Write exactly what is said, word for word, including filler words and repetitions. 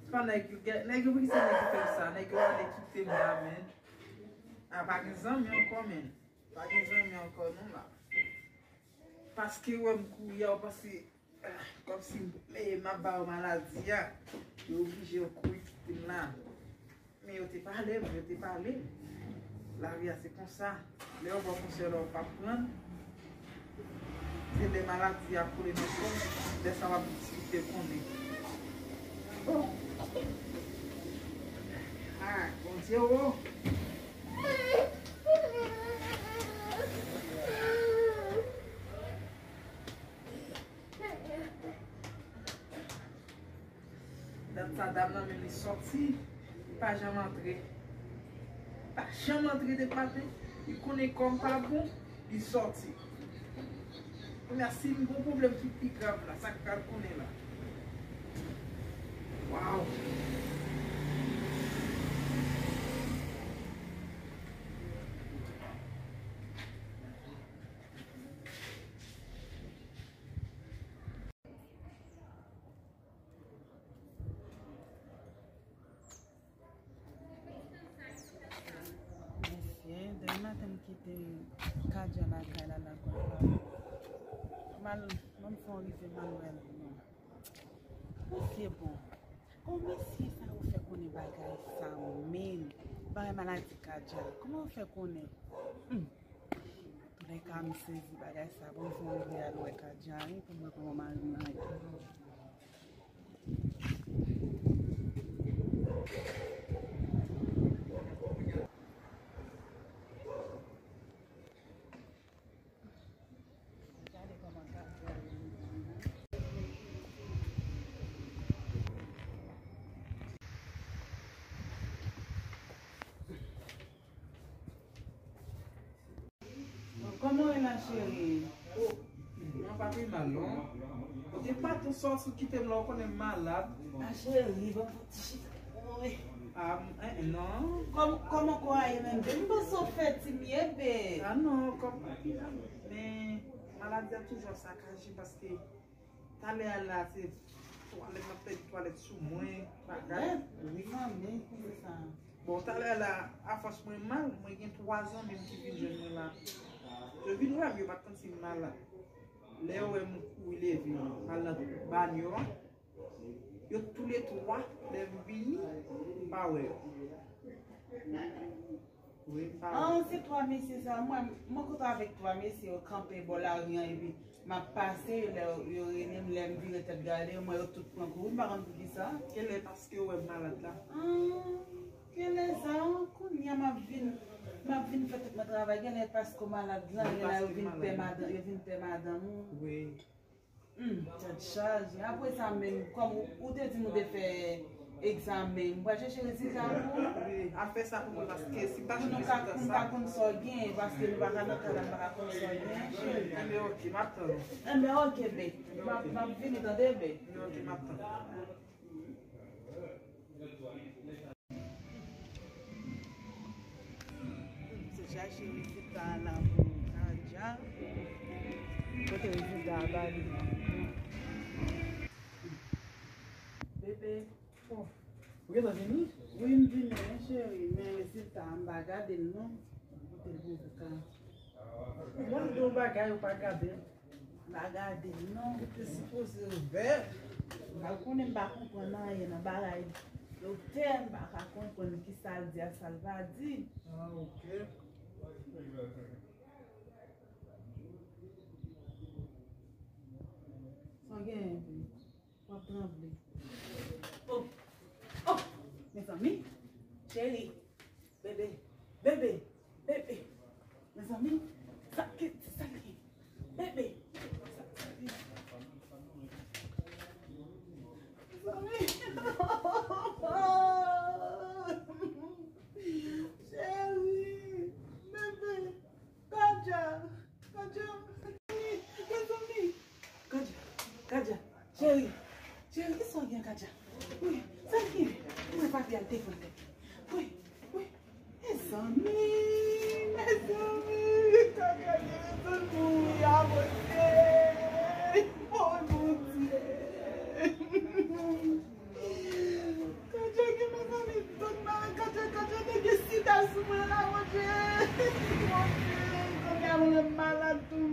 Pa nèg yo gen, nèg yo, poukisa nèg yo fè sa? Nèg yo ale kite m la, men. A, pa gen zanmi ankò, men. Pa gen zanmi ankò, non, la. Paske wè m kouri a, ou panse, ah, kòmsi m, eh, m ap ba yo maladi a. Yo oblije yo kouri kite m la. Men yo te pale m, yo te pale m. Lavi a se konsa. Lè yo ba w konsèy la, ou pa pran l. Se lè maladi a kole nan kò w, lè sa w ap diskite konnen. Oh! Ah, Bondye, oh! Dat sa dam nan menm li sòti, li pa janm antre. Li pa janm antre depi maten, li konnen kò m pa bon, li sòti. Kounye a, si m gon pwoblèm ki pi grav la, sa k pral konnen la? Waw! Mesye, demen maten m kite Kadja lakay la, lakòl pa m. M al, ban m fè yon rive m al wè l non. Mesye bon. Kòman mesye sa yo fè konnen bagay sa yo menm? Bagay maladi Kadja. Kòman yo fè konnen? Hmm. Antoulèka, m sezi bagay sa. Bon, m fè yon rive al wè Kadja wi, pou m wè kòman mari m nan ye. Kòman w ye la, cheri? Oh, non, pa pi mal, non. Ou te pa tou sòs ou kite m la, ou konnen m malad. A, cheri, ban m fè yon ti chita pou mwen. Ah, eh, eh, non. Kòm, kòman kò a ye menm? Depi m panse w fè ti m ye, be. Ah, non, kòm pa pi mal. Men, maladi a toujou ap sakaje paske talè a la, se twalèt, m ap pèdi twalèt sou mwen, bagay. Wi, manmi, kouze sa. Bon, talè a la, afòs mwen mal, mwen gen twa zanmi m ki vin jwenn mwen la. Yo vin wè m, yo pa t konn si m malad. Lè yo wè m, m kouri leve, m al nan banyo a. Yo toulètwa, lè m vini, m pa wè yo. Wi, m pa wè. Ah, se twa mesye sa. Mwen, mwen kote avèk twa mesye yo kanpe bò lari an, epi m ap pase, lè yo, yo rele m, lè m vire tèt gade, mwen yo tout pran kouri, m pa konn poukisa. Genlè paske yo wè m malad la. Ah, genlè sa, kounye a m ap vin, m ap vin fè tout mwen travay, genlè paske w malad la, genlè yo vin pè madanm, yo vin pè madanm ou. Wi. Hmm, tèt chaje. Apre sa menm, kòm ou, ou te di m ou te fè egzamen, m pral chèche rezilta pou ou. Wi, al fè sa pou mwen, paske si m pa jwenn rezilta sa. Pou m ka konn sa w gen, paske nou pa ka nan kay la, m pa ka konn sa w gen, cheri. Enben, oke, m ap tann ou. Enben, oke, be. M ap, m ap vini, tande, be. Enben, oke, m ap tann ou. Se chache rezilta a la pou Kadja. Kote rezilta a ba li? Bebe. Oh, ou gentan vini? Wi, m vini, wi, cheri, men rezilta a m pa gade l non. Kote l pou ka. Mwen di w bagay ou pa gade. M pa gade l non. Ou te sipoze ouvè. M pa konnen, m pa konprann anyen nan bagay doktè, m pa ka konprann kisa l di ak sa l pa di. Ah, oke. Sa w genyen, pi? W ap tranble. Oh! Oh! Mezanmi! Cheri! Bebe! Bebe! Bebe! Mezanmi! Sa ki, sa ki? Bebe! Sa, sa ki? Mezanmi! Cheri! Bebe! Kadja! Kadja! Mezanmi! Kadja! Kadja! Cheri! Cheri, kisa w gen, Kadja? Wi, sa l gen? Mwen pa pi al defann tèt. Wi, wi. Mezanmi! Mezanmi! Kadja gen rezon l mouri a, Bondye! Oh, Bondye! Bondye, Bondye, m santi avè m malad tou.